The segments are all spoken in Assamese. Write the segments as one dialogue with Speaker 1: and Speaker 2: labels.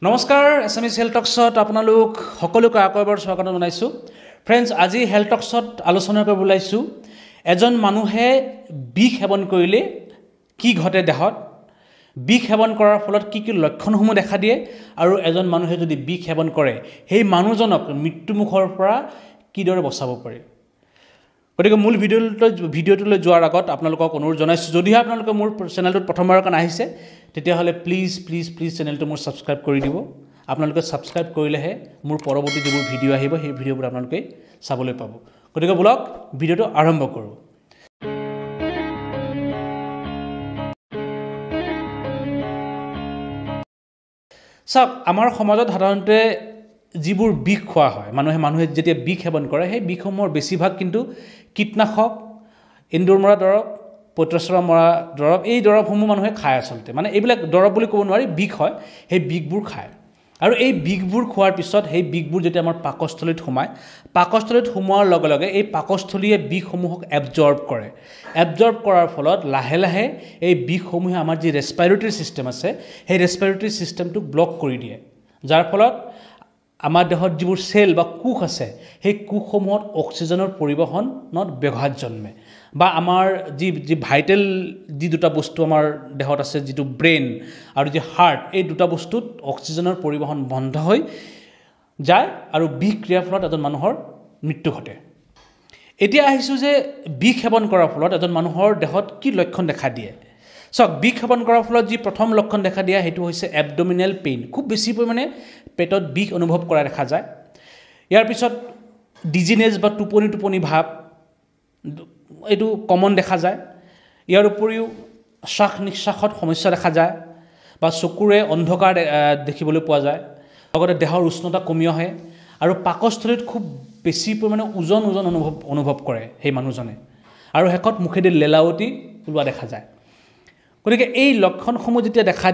Speaker 1: নমস্কাৰ, এছামিজ হেল্থ টক্সত আপোনালোক সকলোকে আকৌ এবাৰ স্বাগতম জনাইছোঁ। ফ্ৰেণ্ডছ, আজি হেল্থ টক্সত আলোচনা কৰিব ওলাইছোঁ এজন মানুহে বিষ সেৱন কৰিলে কি ঘটে দেহত, বিষ সেৱন কৰাৰ ফলত কি কি লক্ষণসমূহ দেখা দিয়ে আৰু এজন মানুহে যদি বিষ সেৱন কৰে সেই মানুহজনক মৃত্যুমুখৰ পৰা কিদৰে বচাব পাৰি। গতিকে মূল ভিডিঅ'টোলৈ যোৱাৰ আগত আপোনালোকক অনুৰোধ জনাইছোঁ, যদিহে আপোনালোকে মোৰ চেনেলটোত প্ৰথমবাৰৰ কাৰণে আহিছে তেতিয়াহ'লে প্লিজ প্লিজ প্লিজ চেনেলটো মোৰ ছাবস্ক্ৰাইব কৰি দিব। আপোনালোকে ছাবস্ক্ৰাইব কৰিলেহে মোৰ পৰৱৰ্তী যিবোৰ ভিডিঅ' আহিব সেই ভিডিঅ'বোৰ আপোনালোকে চাবলৈ পাব। গতিকে ব'লক ভিডিঅ'টো আৰম্ভ কৰোঁ। চাওক, আমাৰ সমাজত সাধাৰণতে যিবোৰ বিষ খোৱা হয়, মানুহে যেতিয়া বিষ সেৱন কৰে সেই বিষসমূহৰ বেছিভাগ কিন্তু কীটনাশক, এন্দুৰ মৰা দৰৱ, পঁইতাচোৰা মৰা দৰৱ, এই দৰৱসমূহ মানুহে খায়। আচলতে মানে এইবিলাক দৰৱ বুলি ক'ব নোৱাৰি, বিষ হয়, সেই বিষবোৰ খায়। আৰু এই বিষবোৰ খোৱাৰ পিছত সেই বিষবোৰ যেতিয়া আমাৰ পাকস্থলীত সোমায়, পাকস্থলীত সোমোৱাৰ লগে লগে এই পাকস্থলীয়ে বিষসমূহক এবজৰ্ব কৰে। এবজৰ্ব কৰাৰ ফলত লাহে লাহে এই বিষসমূহে আমাৰ যি ৰেছপাইৰেটৰী ছিষ্টেম আছে সেই ৰেছপাইৰেটৰী ছিষ্টেমটোক ব্লক কৰি দিয়ে, যাৰ ফলত আমাৰ দেহত যিবোৰ চেল বা কোষ আছে সেই কোষসমূহত অক্সিজেনৰ পৰিবহণত ব্যাঘাত জন্মে। বা আমাৰ যি ভাইটেল যি দুটা বস্তু আমাৰ দেহত আছে, যিটো ব্ৰেইন আৰু যি হাৰ্ট, এই দুটা বস্তুত অক্সিজেনৰ পৰিবহণ বন্ধ হৈ যায় আৰু বিষ ক্ৰিয়াৰ ফলত এজন মানুহৰ মৃত্যু ঘটে। এতিয়া আহিছোঁ যে বিষ সেৱন কৰাৰ ফলত এজন মানুহৰ দেহত কি লক্ষণ দেখা দিয়ে। চাওক, বিষ সেৱন কৰাৰ ফলত যি প্ৰথম লক্ষণ দেখা দিয়া সেইটো হৈছে এবডমিনেল পেইন, খুব বেছি পৰিমাণে পেটত বিষ অনুভৱ কৰা দেখা যায়। ইয়াৰ পিছত ডিজিনেছ বা টোপনি টোপনি ভাৱ, এইটো কমন দেখা যায়। ইয়াৰ উপৰিও শ্বাস নিশ্বাসত সমস্যা দেখা যায় বা চকুৰে অন্ধকাৰ দেখিবলৈ পোৱা যায়, লগতে দেহৰ উষ্ণতা কমি আহে আৰু পাকস্থলীত খুব বেছি পৰিমাণে ওজন ওজন অনুভৱ কৰে সেই মানুহজনে, আৰু শেষত মুখেদি লেলাৱতি ওলোৱা দেখা যায়। গতিকে এই লক্ষণসমূহ যেতিয়া দেখা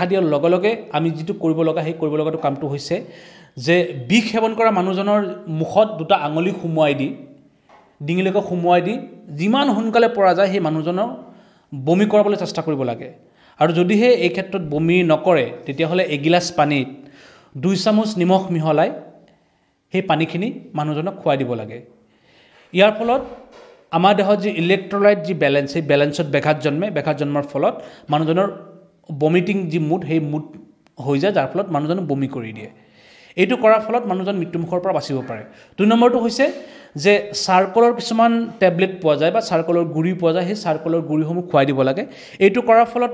Speaker 1: দিয়াৰ লগে লগে আমি যিটো কৰিব লগা, সেই কৰিব লগাটো কামটো হৈছে যে বিষ সেৱন কৰা মানুহজনৰ মুখত দুটা আঙুলি সুমুৱাই দি, ডিঙিলৈকে সুমুৱাই দি যিমান সোনকালে পৰা যায় সেই মানুহজনৰ বমি কৰাবলৈ চেষ্টা কৰিব লাগে। আৰু যদিহে এই ক্ষেত্ৰত বমি নকৰে তেতিয়াহ'লে এগিলাচ পানীত 2 চামুচ নিমখ মিহলাই সেই পানীখিনি মানুহজনক খুৱাই দিব লাগে। ইয়াৰ ফলত আমাৰ দেহত যি ইলেক্ট্ৰলাইট যি বেলেঞ্চ, সেই বেলেঞ্চত ব্যাঘাত জন্মে। ব্যাঘাত জন্মৰ ফলত মানুহজনৰ বমিটিং যি মুড, সেই মুড হৈ যায়, যাৰ ফলত মানুহজনে বমি কৰি দিয়ে। এইটো কৰাৰ ফলত মানুহজন মৃত্যুমুখৰ পৰা বাচিব পাৰে। 2 নম্বৰটো হৈছে যে চাৰ্কলৰ কিছুমান টেবলেট পোৱা যায় বা চাৰ্কলৰ গুড়ি পোৱা যায়, সেই চাৰ্কলৰ গুড়িসমূহ খুৱাই দিব লাগে। এইটো কৰাৰ ফলত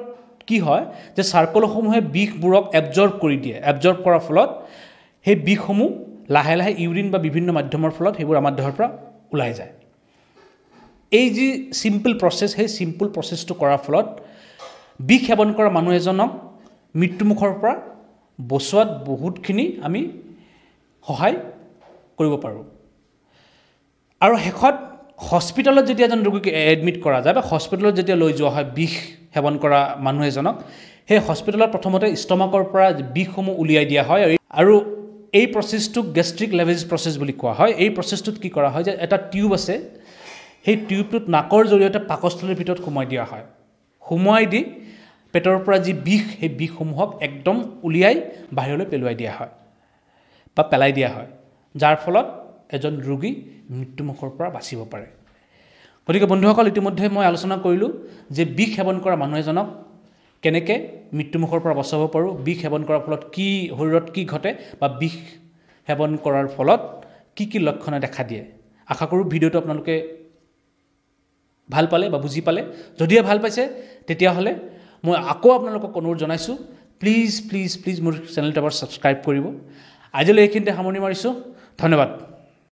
Speaker 1: কি হয় যে চাৰ্কলসমূহে বিষবোৰক এবজৰ্ব কৰি দিয়ে। এবজৰ্ব কৰাৰ ফলত সেই বিষসমূহ লাহে লাহে ইউৰিন বা বিভিন্ন মাধ্যমৰ ফলত সেইবোৰ আমাৰ দেহৰ পৰা ওলাই যায়। এই যি চিম্পল প্ৰচেছ, সেই চিম্পল প্ৰচেছটো কৰাৰ ফলত বিষ সেৱন কৰা মানুহ এজনক মৃত্যুমুখৰ পৰা বচোৱাত বহুতখিনি আমি সহায় কৰিব পাৰোঁ। আৰু শেষত হস্পিটেলত যেতিয়া এজন ৰোগীক এডমিট কৰা যায় বা হস্পিটেলত যেতিয়া লৈ যোৱা হয় বিষ সেৱন কৰা মানুহ এজনক, সেই হস্পিটেলত প্ৰথমতে ষ্টমাকৰ পৰা বিষসমূহ উলিয়াই দিয়া হয় আৰু এই প্ৰচেছটোক গেষ্ট্ৰিক লেভেজ প্ৰচেছ বুলি কোৱা হয়। এই প্ৰচেছটোত কি কৰা হয় যে এটা টিউব আছে, সেই টিউবটোত নাকৰ জৰিয়তে পাকস্থলীৰ ভিতৰত সোমাই দিয়া হয়। সোমোৱাই দি পেটৰ পৰা যি বিষ, সেই বিষসমূহক একদম উলিয়াই বাহিৰলৈ পেলোৱাই দিয়া হয় বা পেলাই দিয়া হয়, যাৰ ফলত এজন ৰোগী মৃত্যুমুখৰ পৰা বাচিব পাৰে। গতিকে বন্ধুসকল, ইতিমধ্যে মই আলোচনা কৰিলোঁ যে বিষ সেৱন কৰা মানুহ এজনক কেনেকৈ মৃত্যুমুখৰ পৰা বচাব পাৰোঁ, বিষ সেৱন কৰাৰ ফলত কি শৰীৰত কি ঘটে বা বিষ সেৱন কৰাৰ ফলত কি কি লক্ষণে দেখা দিয়ে। আশা কৰোঁ ভিডিঅ'টো আপোনালোকে ভাল পালে বা বুজি পালে। যদিহে ভাল পাইছে তেতিয়াহ'লে মই আকৌ আপোনালোকক অনুৰোধ জনাইছোঁ, প্লিজ প্লিজ প্লিজ মোৰ চেনেলটো এবাৰ ছাবস্ক্ৰাইব কৰিব। আজিলৈ এইখিনিতে সামৰণি মাৰিছোঁ। ধন্যবাদ।